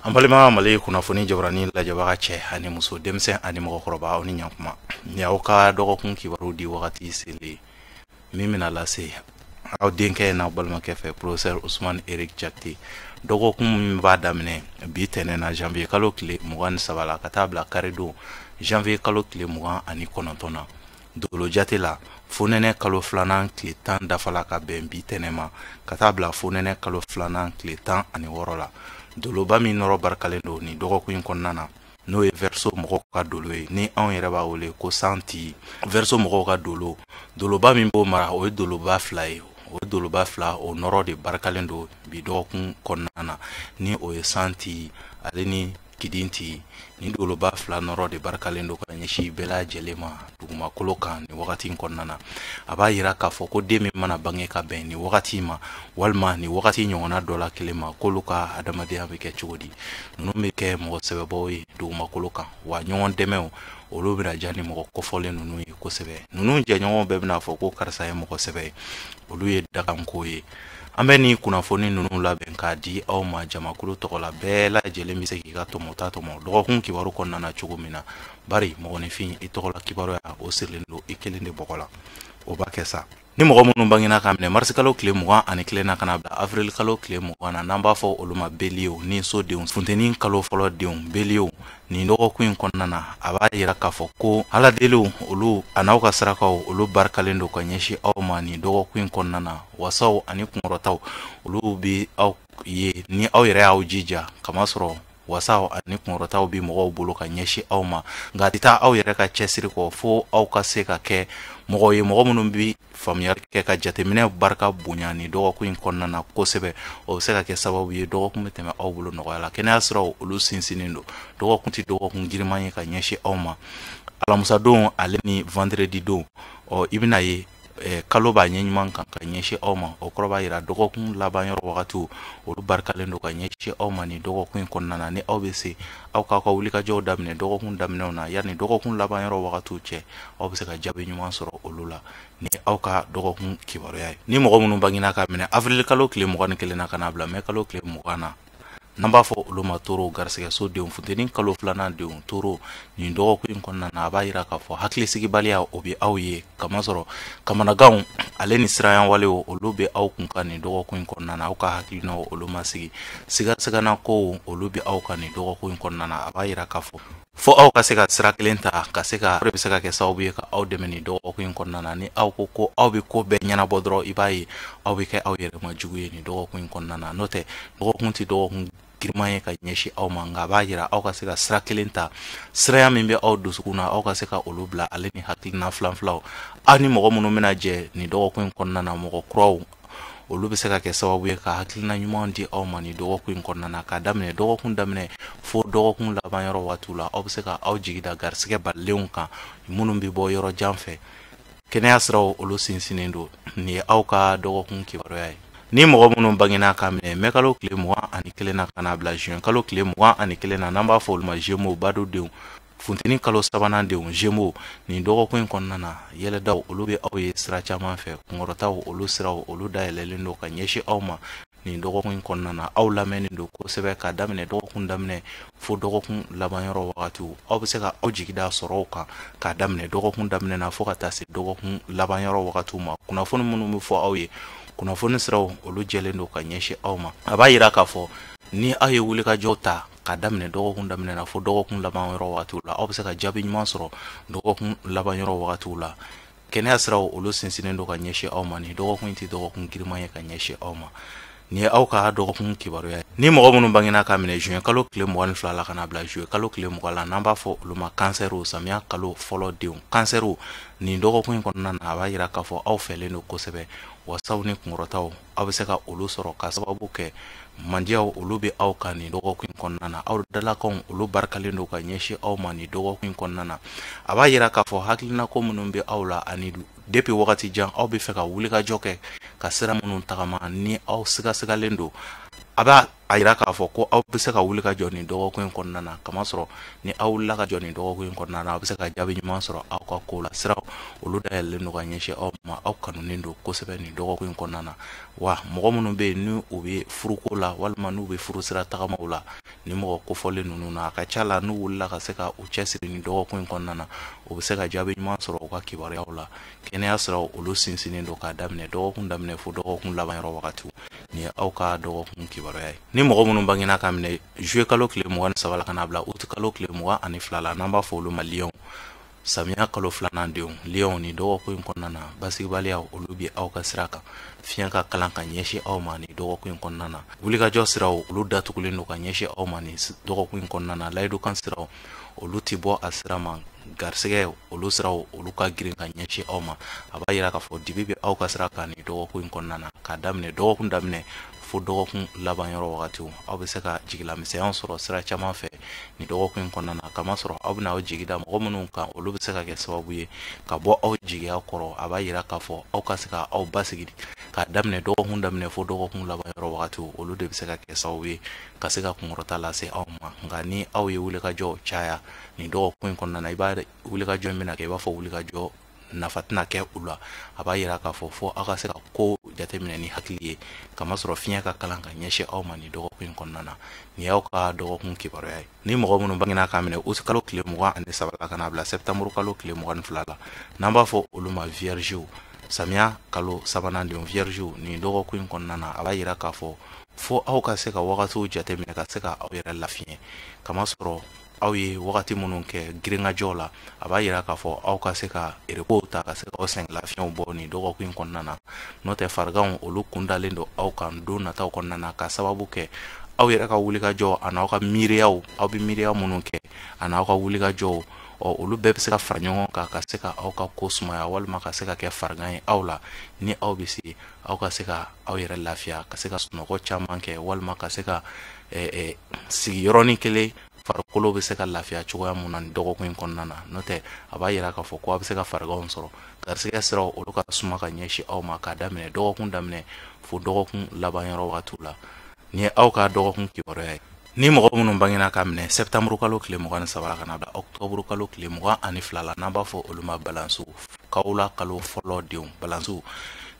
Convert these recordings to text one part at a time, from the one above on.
An balima Mali kunnafoni jabarani lajɛbaga cɛ ani muso, denmisɛn ani mɔgɔkɔrɔba, aw ni ɲankuma. Ni aw ka dɔgɔkun kibaru di wagati selen min bɛna lase aw denkɛ n'aw balimakɛ fɛ, professeur Ousmane Eric Diakité. Dɔgɔkun min b'a daminɛ bi tɛnɛn na, janvier kalo tile 23 la, ka taa bila karidon janvier kalo tile 29 na. Dolo jate la, fonɛnɛ kalo filanan tile 10 dafala ka bɛn bi tɛnɛn ma, ka taa bila fonɛnɛ kalo filanan tile 16 la. Doloba min nɔrɔ barikalen don nin dɔgɔkun in kɔnɔna na, n'o ye Verseau mɔgɔw ka dolo ye, ni anw yɛrɛ b'a wele ko santi. Verseau mɔgɔw ka dolo, doloba min b'o mara, o ye doloba fila ye. O doloba fila, o nɔrɔ de barikalen don bi dɔgɔkun kɔnɔna na, ni o ye santi ale ni kidinti. Ni doloba fila nɔrɔ de barikalen don ka ɲɛsin bɛɛ lajɛlen ma dugumakolo kan nin wagati in kɔnɔna na. A b'a yira k'a fɔ ko den min mana bange ka bɛn nin wagati ma, walima nin wagati ɲɔgɔnna dɔ la kelen ma, k'olu ka adamadenya bɛ kɛ cogo di? Ninnu bɛ kɛ mɔgɔ sɛbɛbaw ye dugumakolo kan, wa ɲɔgɔn dɛmɛw olu bɛna diya ni mɔgɔ kofɔlen ninnu ye kosɛbɛ. Ninnu jɛɲɔgɔnw bɛɛ bɛna fɔ ko karisa ye mɔgɔ sɛbɛ ye, olu ye dakanko ye. An bɛ nin kunnafoni ninnu labɛn k'a di aw ma jamakulu tɔgɔ la. Bɛɛ lajɛlen bɛ se k'i ka tɔmɔta tɔmɔ dɔgɔkun kibaru kɔnɔna na cogo min na, bari mɔgɔninfin i tɔgɔla kibaruya o sirilen don i kelen de bɔgɔ la. O b'a kɛ sa. Ni mɔgɔ minnu bangena ka minɛ marisi kalo tile 21 na ka na bila avril kalo tile 20 na, n'an b'a fɔ olu ma beliyew ni sodenw, funteni kalo fɔlɔ denw beliyew, nin dɔgɔkun in kɔnɔna na, a b'a yira k'a fɔ ko aladeliw olu a n'aw ka sarakaw olu barikalen don ka ɲɛsin aw ma nin dɔgɔkun in kɔnɔna na. Wasaw ani kunkɔrɔtaw olu bɛ aw ye ni aw yɛrɛ y'aw jija, kamasɔrɔ wasaw ani kunkɔrɔtaw bɛ mɔgɔw bolo ka ɲɛsin aw ma, nka a tɛ taa aw yɛrɛ ka cɛsiri kɔ fo aw ka se ka kɛ mɔgɔw ye, mɔgɔ minnu bɛ faamuyali kɛ ka jateminɛ barika bonya nin dɔgɔkun in kɔnɔna na kosɛbɛ. O bɛ se ka kɛ sababu ye dɔgɔkun bɛ tɛmɛ aw bolo nɔgɔya la. Kɛnɛya siraw olu sinsinnen don. Dɔgɔkun tɛ dɔgɔkun giriman ye ka ɲɛsin aw ma. Alamusadon ale ni vendredi don, i bɛna ye kalo b'a ɲɛ ɲuman kan ka ɲɛsin aw ma. O kɔrɔ b'a yira dɔgɔkun laban yɔrɔ wagatiw olu barikalen don ka ɲɛsin aw ma nin dɔgɔkun in kɔnɔna na. Ni aw bɛ se, aw k'aw ka wulikajɔw daminɛ dɔgɔkun daminɛw na, yanni dɔgɔkun laban yɔrɔ wagatiw cɛ, aw bɛ se ka jaabi ɲuman sɔrɔ olu la ni aw ka dɔgɔkun kibaruya ye. Ni mɔgɔ minnu bangena ka minɛ avril kalo tile 21 na ka na bila mɛ kalo tile 20 na, n'an b'a fɔ olu ma toro, garisɛgɛso denw, funteni kalo filanan denw toro, nin dɔgɔkun in kɔnɔna na, a b'a yira k'a fɔ hakilisigibaliya o bɛ aw ye, kamasɔrɔ kamanaganw ale ni siranyanwalew olu bɛ aw kun kan nin dɔgɔkun in kɔnɔna na. Aw ka hakilinaw olu ma sigi, sigasigana kow olu bɛ aw kan nin dɔgɔkun in kɔnɔna na. A b'a yira k'a fɔ fo aw ka se ka sira kelen ta ka se ka, o de bɛ se ka kɛ sababu ye ka aw dɛmɛ nin dɔgɔkun in kɔnɔna na. Ni aw ko ko aw bɛ ko bɛɛ ɲɛnabɔ dɔrɔn, i b'a ye aw bɛ kɛ aw yɛrɛ ma jugu ye nin dɔgɔkun in kɔnɔna na. N'o tɛ, dɔgɔkun tɛ dɔgɔkun giriman ye ka ɲɛsin aw ma, nka a b'a yira aw ka se ka sira kelen ta, siraya min bɛ aw dusukun na, aw ka se ka olu bila, ale ni hakilina filan filaw. Aw ni mɔgɔ minnu bɛna jɛ nin dɔgɔkun in kɔnɔna na, mɔgɔ kuraw, olu bɛ se ka kɛ sababu ye ka hakilina ɲuman di aw ma nin dɔgɔkun in kɔnɔna na. K'a daminɛ dɔgɔkun daminɛ fo dɔgɔkun laban yɔrɔ waatiw la, aw bɛ se ka aw jigi da garisɛgɛ balilenw kan minnu bɛ bɔ yɔrɔ jan fɛ. Kɛnɛya siraw olu sinsinnen don. Nin ye aw ka dɔgɔkun kibaruya ye. Ni mɔgɔ minnu bangena ka minɛ mɛ kalo tile 21 na ka na bila juin kalo tile 21 na, n'an b'a fɔ olu ma Gémeaux, bado denw, funteni kalo sabanan denw Gémeaux, nin dɔgɔkun in kɔnɔna na, yɛlɛdaw olu bɛ aw ye sira caman fɛ. Kunkɔrɔtaw olu siraw olu dayɛlɛlen don ka ɲɛsin aw ma nin dɔgɔkun in kɔnɔna na. Aw lamɛnnen don kosɛbɛ k'a daminɛ dɔgɔkun daminɛ fo dɔgɔkun laban yɔrɔ wagatiw. Aw bɛ se ka aw jigi da sɔrɔw kan k'a daminɛ dɔgɔkun daminɛ na fo ka taa se dɔgɔkun laban yɔrɔ wagatiw ma. Kunnafoni minnu bɛ fɔ aw ye, kunnafoni siraw olu jɛlen don ka ɲɛsin aw ma. A b'a yira k'a fɔ ni aw ye wulikajɔ ta k'a daminɛ dɔgɔkun daminɛ na fo dɔgɔkun laban yɔrɔ wagatiw la, aw bɛ se ka jaabi ɲuman sɔrɔ dɔgɔkun laban yɔrɔ wagatiw la. Kɛnɛya siraw olu sinsinnen don ka ɲɛsin aw ma. Nin dɔgɔkun in tɛ dɔgɔkun giriman ye ka ɲɛsin aw ma. Nin ye aw ka dɔgɔkun kibaruya ye. Ni mɔgɔ minnu bangena ka minɛ juin kalo tile 22 la ka na bila juillet kalo tile 20 la, n'an b'a fɔ olu ma kansɛriw, samiya kalo fɔlɔ denw kansɛriw, nin dɔgɔkun in kɔnɔna na, a b'a yira k'a fɔ aw fɛlen don kosɛbɛ. Wasaw ni kunkɔrɔtaw aw bɛ se ka olu sɔrɔ ka sababu kɛ mandiyaw olu bɛ aw kan nin dɔgɔkun in kɔnɔna na. Aw dalakanw olu barikalen don ka ɲɛsin aw ma nin dɔgɔkun in kɔnɔna na. A b'a yira k'a fɔ hakilinako minnu bɛ aw la ani depuis wagati jan aw bɛ fɛ ka wulikajɔ kɛ ka sira minnu tagama, ni aw sigasigalen don, A b'a a yira k'a fɔ ko aw bɛ se ka wuli ka jɔ nin dɔgɔkun in kɔnɔna na, kamasɔrɔ ni aw wulila ka jɔ nin dɔgɔkun in kɔnɔna na, aw bɛ se ka jaabi ɲuman sɔrɔ aw ka ko la. Siraw olu dayɛlɛlen don ka ɲɛsin aw ma, aw kanunen don kosɛbɛ nin dɔgɔkun in kɔnɔna na. Wa mɔgɔ minnu bɛ yen ni u bɛ furuko la walima n'u bɛ furu sira tagamaw la, ni mɔgɔ kofɔlen ninnu na, a ka ca la n'u wulila ka se ka u cɛsiri nin dɔgɔkun in kɔnɔna na, u bɛ se ka jaabi ɲuman sɔrɔ u ka kibaruyaw la. Kɛnɛya siraw olu sinsinnen don k'a daminɛ dɔgɔkun daminɛ fo dɔgɔkun laban yɔrɔ wagatiw. Nin ye aw ka dɔgɔkun kibaruya ye. Ni mɔgɔ minnu bangena ka minɛ juillet kalo tile 23 la ka n'a bila août kalo tile 22 la, n'an b'a fɔ olu ma lion, samiya kalo filanan denw, lion, ni dɔgɔkun in kɔnɔna na, basigibaliya olu bɛ aw ka sira kan, fiɲɛ ka kalan ka ɲɛsin aw ma nin dɔgɔkun in kɔnɔna na. Wulikajɔ siraw olu datugulen don ka ɲɛsin aw ma nin dɔgɔkun in kɔnɔna na. Layidukan siraw olu tɛ bɔ a sira ma, garisɛgɛ olu siraw olu ka girin ka ɲɛsin aw ma. A b'a yira k'a fɔ dibi bɛ aw ka sira kan nin dɔgɔkun in kɔnɔna na, k'a daminɛ dɔgɔkun daminɛ fo dɔgɔkun laban yɔrɔ wagatiw. Aw bɛ se ka jigilamisɛnya sɔrɔ sira caman fɛ nin dɔgɔkun in kɔnɔna na, kamasɔrɔ aw bɛna aw jigi da mɔgɔ minnu kan, olu bɛ se ka kɛ sababu ye ka bɔ aw jigiya kɔrɔ. A b'a yira k'a fɔ aw ka se ka aw basigi k'a daminɛ dɔgɔkun daminɛ fo dɔgɔkun laban yɔrɔ wagatiw, olu de bɛ se ka kɛ sababu ye ka se ka kunkɔrɔta lase aw ma. Nka ni aw ye wulikajɔ caya nin dɔgɔkun in kɔnɔna na, i b'a wulikajɔ in bɛna kɛ i b'a fɔ wulikajɔ nafa tɛna kɛ u la. A b'a yira k'a fɔ fo aw ka se ka ko jateminɛ ni hakili ye, kamasɔrɔ fiɲɛ ka kalan ka ɲɛsin aw ma nin dɔgɔkun in kɔnɔna na. Nin y'aw ka dɔgɔkun kibaruya ye. Ni mɔgɔ minnu bangena k'a minɛ août kalo tile 23 la ka n'a bila septembre kalo tile 22 la, n'an b'a fɔ olu ma viergew, samiya kalo sabanan denw, viergew, nin dɔgɔkun in kɔnɔna na, a b'a yira k'a fɔ fo aw ka se ka wagatiw jateminɛ ka se ka aw yɛrɛ lafiɲɛ, kamasɔrɔ aw ye wagati minnu kɛ girinkajɔ la, a b'a yira k'a fɔ aw ka se ka repos ta ka se k'aw sɛgɛn lafiɲɛw bɔ nin dɔgɔkun in kɔnɔna na. N'o tɛ fariganw olu kun dalen don aw kan don nataw kɔnɔna na, ka sababu kɛ aw yɛrɛ ka wulikajɔ a n'aw ka miiriyaw, aw bɛ miiriya minnu kɛ a n'aw ka wulikajɔw, ɔ olu bɛɛ bɛ se ka fara ɲɔgɔn kan ka se ka aw ka ko sumaya walima ka se ka kɛ farigan ye aw la. Ni aw bɛ se aw ka se ka aw yɛrɛ lafiya, ka se ka sunɔgɔ caman kɛ walima ka se ka sigi yɔrɔnin kelen, farikolo bɛ se ka lafiya cogoya mun na nin dɔgɔkun in kɔnɔna na. N'o tɛ a b'a yira k'a fɔ ko a bɛ se ka fariganw sɔrɔ. Garisɛgɛ siraw olu ka suma ka ɲɛsin aw ma k'a daminɛ dɔgɔkun daminɛ fo dɔgɔkun laban yɔrɔ wagatiw la. Nin ye aw ka dɔgɔkun kibaruya ye. Ni mɔgɔ minnu bangena k'a minɛ septembre kalo tile 23 la ka n'a bila octobre kalo tile 22 la, n'an b'a fɔ olu ma balansiw, kawula kalo fɔlɔ denw, balansiw,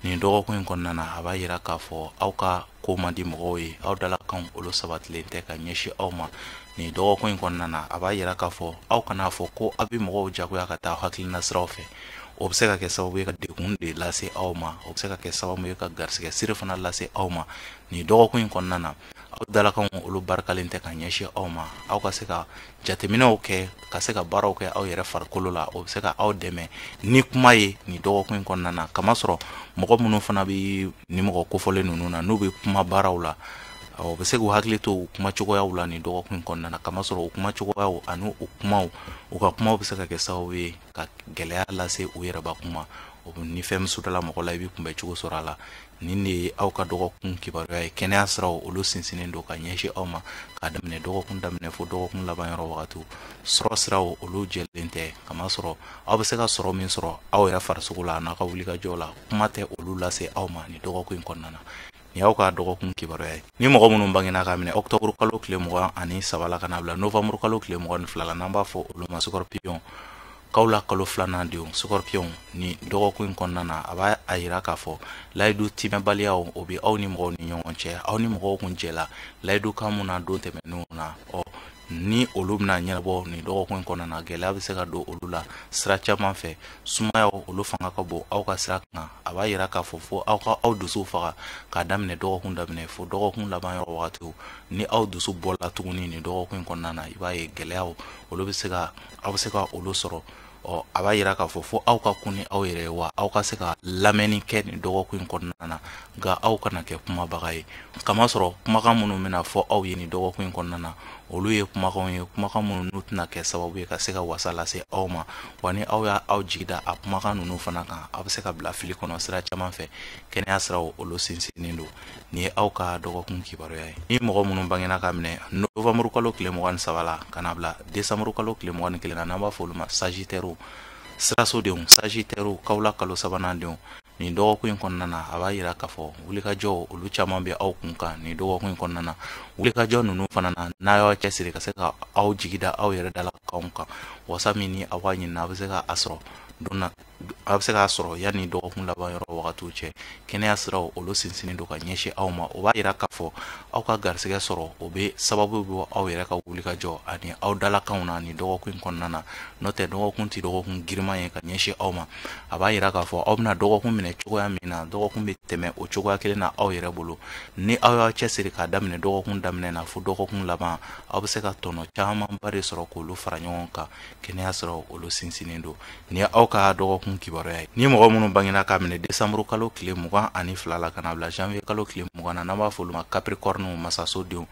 nin dɔgɔkun in kɔnɔna na, a b'a yira k'a fɔ aw ka ko man di mɔgɔw ye, aw dalakanw olu sabatilen tɛ ka ɲɛsin aw ma nin dɔgɔkun in kɔnɔna na. A b'a yira k'a fɔ aw kana fɔ ko aw bɛ mɔgɔw jagoya ka taa hakilina siraw fɛ, o bɛ se ka kɛ sababu ye ka degun de lase aw ma, o bɛ se ka kɛ sababu ye ka garisɛgɛ siri fana lase aw ma nin dɔgɔkun in kɔnɔna na. Aw dalakanw olu barikalen tɛ ka ɲɛsin aw ma, aw ka se ka jateminɛw kɛ, ka se ka baaraw kɛ aw yɛrɛ farikolo la, o bɛ se ka aw dɛmɛ ni kuma ye nin dɔgɔkun in kɔnɔna na. Kamasɔrɔ mɔgɔ minnu fana bɛ nin mɔgɔ kofɔlen ninnu na, n'u bɛ kuma baaraw la, o bɛ se k'u hakili to u kuma cogoyaw la nin dɔgɔkun in kɔnɔna na. Kamasɔrɔ u kuma cogoyaw ani u kumaw, u ka kumaw bɛ se ka kɛ sababu ye ka gɛlɛya lase u yɛrɛbakun ma. O ni fɛn min sutala mɔgɔ la, i bɛ kunbɛ cogo sɔrɔ a la. Nin de ye aw ka dɔgɔkun kibaruya ye. Kɛnɛya siraw olu sinsinnen don ka ɲɛsin aw ma k'a daminɛ dɔgɔkun daminɛ fo dɔgɔkun laban yɔrɔ wagatiw. Sɔrɔ siraw olu jɛlen tɛ, kamasɔrɔ aw bɛ se ka sɔrɔ min sɔrɔ aw yɛrɛ farisogo la n'a ka wulikajɔ la, kuma tɛ olu lase aw ma nin dɔgɔkun in kɔnɔna na. Nin y'aw ka dɔgɔkun kibaruya ye. Ni mɔgɔ minnu bangena k'a minɛ octobre kalo tile 23 la ka n'a bila novembre kalo tile 22 la, n'an b'a fɔ olu ma scorpion, kawula kalo filanan denw, scorpion, ni dɔgɔkun in kɔnɔna na, a b'a a yira k'a fɔ layidu timɛbaliyaw o bɛ aw ni mɔgɔw ni ɲɔgɔn cɛ. Aw ni mɔgɔw kun jɛla layidu kan mun na don tɛmɛnenw na, ɔ ni olu bɛna ɲɛnabɔ nin dɔgɔkun in kɔnɔna na, gɛlɛya bɛ se ka don olu la sira caman fɛ. Sumayaw olu fanga ka bon aw ka sira kan. A b'a yira k'a fɔ fo aw ka aw dusu faga k'a daminɛ dɔgɔkun daminɛ fo dɔgɔkun laban yɔrɔ wagatiw. Ni aw dusu bɔla tuguni nin dɔgɔkun in kɔnɔna na, i b'a ye gɛlɛyaw olu bɛ se ka aw bɛ se ka olu sɔrɔ. Ɔ a b'a yira k'a fɔ fo aw ka kun ni aw yɛrɛ ye, wa aw ka se ka lamɛnni kɛ nin dɔgɔkun in kɔnɔna na, nka aw kana kɛ kumabaga ye. Kamasɔrɔ kumakan minnu bɛna fɔ aw ye nin dɔgɔkun in kɔnɔna na, olu ye kumakanw ye, kumakan minnu n'u tɛna kɛ sababu ye ka se ka wasa lase aw ma. Wa ni aw y'a aw jigi da a kumakan ninnu fana kan, aw bɛ se ka bila fili kɔnɔ sira caman fɛ. Kɛnɛya siraw olu sinsinnen don. Nin ye aw ka dɔgɔkun kibaruya ye. Ni mɔgɔ minnu bangena ka minɛ novembre kalo tile 23 la ka n'a bila décembre kalo tile 21 na, n'an b'a fɔ olu ma sagittaire, sirasodenw, sagittaire, kawula kalo sabanan denw, Nin dɔgɔkun in kɔnɔna na, a b'a yira k'a fɔ wulikajɔ olu caman bɛ aw kun kan nin dɔgɔkun in kɔnɔna na. Wulikajɔ ninnu fana na, n'a y'aw cɛsiri ka se ka aw jigi da aw yɛrɛ dalakanw kan, wasa min ni aw b'a ɲini, a bɛ se ka a sɔrɔ don na, a bɛ se k'a sɔrɔ yanni dɔgɔkun laban yɔrɔ wagatiw cɛ. Kɛnɛya siraw olu sinsinnen don ka ɲɛsin aw ma. O b'a yira k'a fɔ aw ka garisɛgɛ sɔrɔ, o bɛ sababu bɔ aw yɛrɛ ka wulikajɔ ani aw dalakanw na nin dɔgɔkun in kɔnɔna na. N'o tɛ, dɔgɔkun tɛ dɔgɔkun girinman ye ka ɲɛsin aw ma. A b'a yira k'a fɔ aw bɛna dɔgɔkun minɛ cogoya min na, dɔgɔkun bɛ tɛmɛ o cogoya kelen na aw yɛrɛ bolo. Ni aw y'aw cɛsiri k'a daminɛ dɔgɔkun daminɛ na fo dɔgɔkun laban, aw bɛ se ka tɔnɔ camanba de sɔrɔ k'olu fara ɲɔgɔn kan. Kɛnɛya siraw olu sinsinnen don. Ni aw ka dɔgɔkun kibaruya ye, ni mɔgɔ minnu bangena k'a minɛ desanburu kalo tile 22 la ka na bila janvier kalo tile 20 na, n'an b'a fɔ olu ma Capricorne, masaso denw,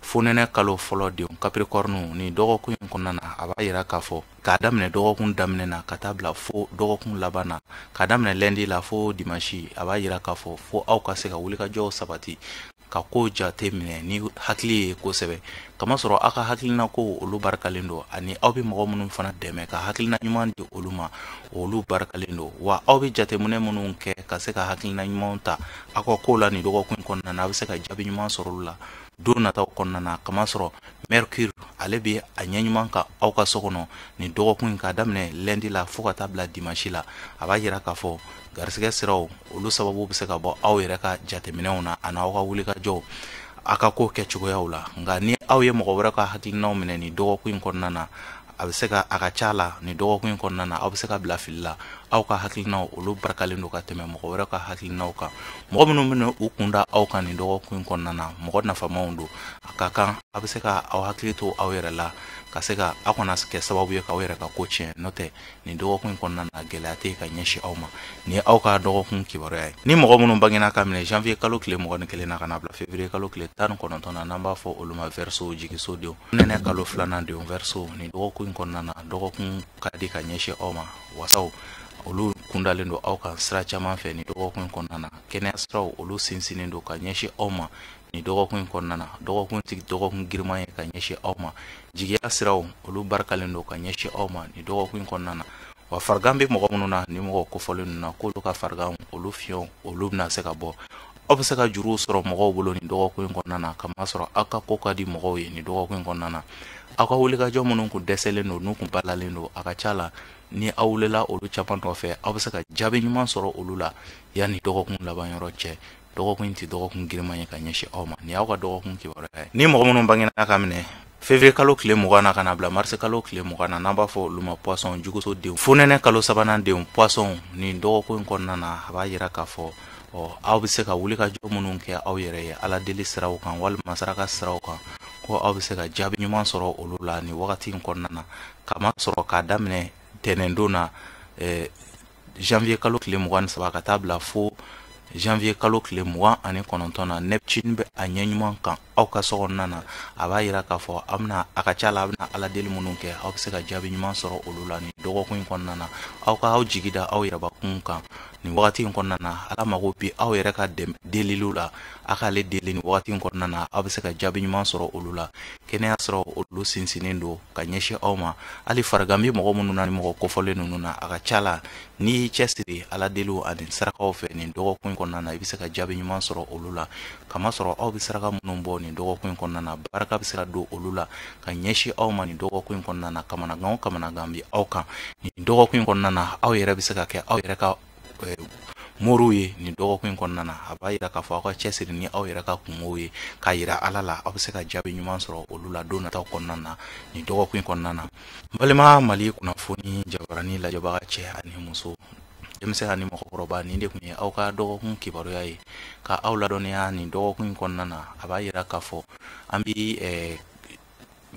fonɛnɛ kalo fɔlɔ denw, Capricorne, ni dɔgɔkun in kɔnɔna na, a b'a yira k'a fɔ k'a daminɛ dɔgɔkun daminɛ na ka taa bila fo dɔgɔkun laban na, k'a daminɛ lundi la fo dimanche, a b'a yira k'a fɔ fo aw ka se ka wulikajɔw sabati ka ko jate minɛ ni hakili ye kosɛbɛ, kamasɔrɔ aw ka hakilina ko olu barikalen don, ani aw bɛ mɔgɔ minnu fana dɛmɛ ka hakilina ɲuman di olu ma, olu barikalen don. Wa aw bɛ jateminɛ minnu kɛ ka se ka hakilina ɲumanw ta aw ka ko la nin dɔgɔkun kɔnɔna na, a bɛ se ka jaabi ɲuman sɔrɔ olu la don nataw kɔnɔna na, kamasɔrɔ Mercure ale bɛ a ɲɛ ɲuman kan aw ka so kɔnɔ nin dɔgɔkun in, k'a daminɛ lundi la fo ka taa bila dimanche la. A b'a yira k'a fɔ garisɛgɛ siraw olu sababu bɛ se ka bɔ aw yɛrɛ ka jateminɛw na ani aw ka wulikajɔw, a ka ko kɛcogoyaw la. Nka ni aw ye mɔgɔ wɛrɛ ka hakilinaw minɛ nin dɔgɔkun in kɔnɔna na, a bɛ se ka a ka ca la nin dɔgɔkun in kɔnɔna na, aw bɛ se ka bila fili la. Aw ka hakilinaw olu barikalen don ka tɛmɛ mɔgɔ wɛrɛ ka hakilinaw kan. Mɔgɔ minnu bɛna u kun da aw kan nin dɔgɔkun in kɔnɔna na, mɔgɔ nafamaw don. A ka kan a bɛ se ka aw hakili to aw yɛrɛ la, ka se ka aw kana kɛ sababu ye k'aw yɛrɛ ka ko tiɲɛ. N'o tɛ, nin dɔgɔkun in kɔnɔna na, gɛlɛya tɛ ka ɲɛsin aw ma. Nin ye aw ka dɔgɔkun kibaruya ye. Ni mɔgɔ minnu bangena ka minɛ janvier kalo tile 21 na ka na bila février kalo tile 19 na, n'an b'a fɔ olu ma Verseau, jigiso denw, nɛnɛ kalo filanan denw, Verseau, nin dɔgɔkun in kɔnɔna na, dɔgɔkun ka di ka ɲɛsin aw ma. Wasaw olu kundalen don aw kan sira caman fɛ nin dɔgɔkun in kɔnɔna na. Kɛnɛya siraw olu sinsinnen don ka ɲɛsin aw ma nin dɔgɔkun in kɔnɔna na. Dɔgɔkun tigi dɔgɔkun girinman ye ka ɲɛsin aw ma. Jigiya siraw olu barikalen don ka ɲɛsin aw ma nin dɔgɔkun in kɔnɔna na. Wa farigan bɛ mɔgɔ minnu na, ni mɔgɔ kofɔlen ninnu na, k'olu ka farigan olu fiɲɛw olu bɛna se ka bɔ. Aw bɛ se ka juruw sɔrɔ mɔgɔw bolo nin dɔgɔkun in kɔnɔna na, kamasɔrɔ aw ka ko ka di mɔgɔw ye nin dɔgɔkun in kɔnɔna na. Aw ka wulikajɔ minnu kun dɛsɛlen don, n'u kun balalen don, a ka ca la ni aw wulila olu caman nɔfɛ, aw bɛ se ka jaabi ɲuman sɔrɔ olu la yanni dɔgɔkun laban yɔrɔ cɛ. Dɔgɔkun in tɛ dɔgɔkun girinman ye ka ɲɛsin aw ma. Nin y'aw ka dɔgɔkun kibaruya ye. Ni mɔgɔ minnu bangena ka minɛ février kalo tile 20 na ka na bila mars kalo tile 20 na, n'an b'a fɔ olu ma Poisson, juguso denw, fonɛnɛ kalo sabanan denw, Poisson, nin dɔgɔkun in kɔnɔna na, a b'a yira k'a fɔ aw bɛ se ka wulikajɔ minnu kɛ aw yɛrɛ ye ala deli siraw kan walima saraka siraw kan, ko aw bɛ se ka jaabi ɲuman sɔrɔ olu la nin wagati in kɔnɔna na, kamasɔrɔ k'a daminɛ tɛnɛndon na, janvier kalo tile 23 ka taa bila fo janvier kalo tile 29 na, Neptune bɛ a ɲɛ ɲuman kan aw ka so kɔnɔna na. A b'a yira k'a fɔ aw bɛna, a ka ca la, a bɛna ala deli minnu kɛ, aw bɛ se ka jaabi ɲuman sɔrɔ olu la nin dɔgɔkun in kɔnɔna na. Aw ka aw jigi da aw yɛrɛbakun kan nin wagati in kɔnɔna na. Ala mago bi aw yɛrɛ ka deliliw la, a k'ale deli nin wagati in kɔnɔna na, aw bɛ se ka jaabi ɲuman sɔrɔ olu la. Kɛnɛya sɔrɔ olu sinsinnen don ka ɲɛsin aw ma. Hali farigan bɛ mɔgɔ minnu na, ni mɔgɔ kofɔlen ninnu na, a ka ca la n'i y'i cɛsiri ala deliw ani sarakaw fɛ nin dɔgɔkun in kɔnɔna na, i bɛ se ka jaabi ɲuman sɔrɔ olu la, kamasɔrɔ aw bɛ saraka minnu bɔ nin dɔgɔkun in kɔnɔna na, barika bɛ se ka don olu la ka ɲɛsin aw ma nin dɔgɔkun in kɔnɔna na. Kamanagan o kamanagan bɛ aw kan nin dɔgɔkun in kɔnɔna na, aw yɛrɛ bɛ se ka kɛ aw yɛrɛ ka moriw ye nin dɔgɔkun in kɔnɔna na. A b'a yira k'a fɔ aw ka cɛsiri ni aw yɛrɛ ka kungow ye k'a yira ala la, aw bɛ se ka jaabi ɲuman sɔrɔ olu la don nataw kɔnɔna na nin dɔgɔkun in kɔnɔna na. N balima Mali kunnafoni jabarani lajɛbaga cɛ ani muso, denmisɛn ani mɔgɔkɔrɔba, nin de tun ye aw ka dɔgɔkun kibaruya ye ka aw ladɔnniya nin dɔgɔkun in kɔnɔna na. A b'a yira k'a fɔ an bi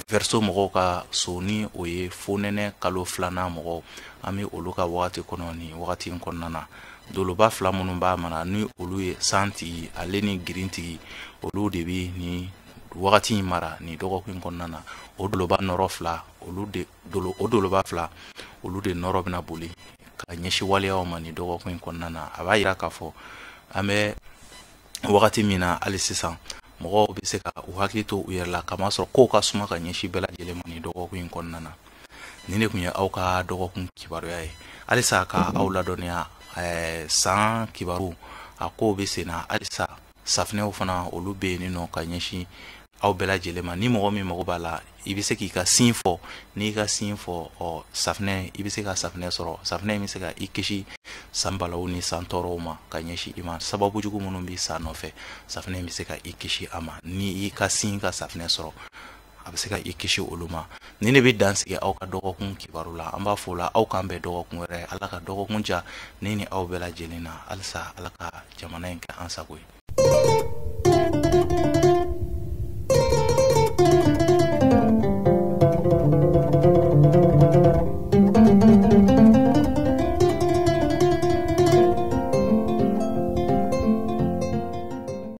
Verseau mɔgɔw ka so, ni o ye fonɛnɛ kalo filanan mɔgɔw, an bɛ olu ka wagati kɔnɔ nin wagati in kɔnɔna na. Doloba fila minnu b'a mara, ni olu ye san tigi ale ni girin tigi, olu de bɛ nin wagati in mara nin dɔgɔkun in kɔnɔna na. O doloba nɔrɔ fila, olu de dolo, o doloba fila olu de nɔrɔ bɛna boli ka ɲɛsin waleyaw ma nin dɔgɔkun in kɔnɔna na. A b'a yira k'a fɔ an bɛ wagati min na hali sisan, mɔgɔw bɛ se ka u hakili to u yɛrɛ la, kamasɔrɔ kow ka suma ka ɲɛsin bɛɛ lajɛlen ma nin dɔgɔkun in kɔnɔna na. Nin de tun ye aw ka dɔgɔkun kibaruya ye. Halisa ka aw ladɔnniya San kibaru a kow bɛ sen na halisa. Safinɛw fana, olu bɛ yen nɔ ka ɲɛsin aw bɛɛ lajɛlen ma. Ni mɔgɔ min mago b'a la, i bɛ se k'i ka sin fɔ. N'i ka sin fɔ, ɔ safinɛ, i bɛ se ka safinɛ sɔrɔ. Safinɛ in bɛ se ka i kisi san balawu ni san tɔɔrɔw ma ka ɲɛsin i ma. Sababu jugu minnu bɛ san nɔfɛ, safinɛ in bɛ se ka i kisi a ma. Ni i ka sin ka safinɛ sɔrɔ, a bɛ se ka i kisi olu ma. Ni ne bɛ dan sigi aw ka dɔgɔkun kibaru la, an b'a fɔ o la aw k'an bɛn dɔgɔkun wɛrɛ. Ala ka dɔgɔkun ja ne ni aw bɛɛ lajɛlen na. Halisa Ala ka jamana in kɛ an sago ye.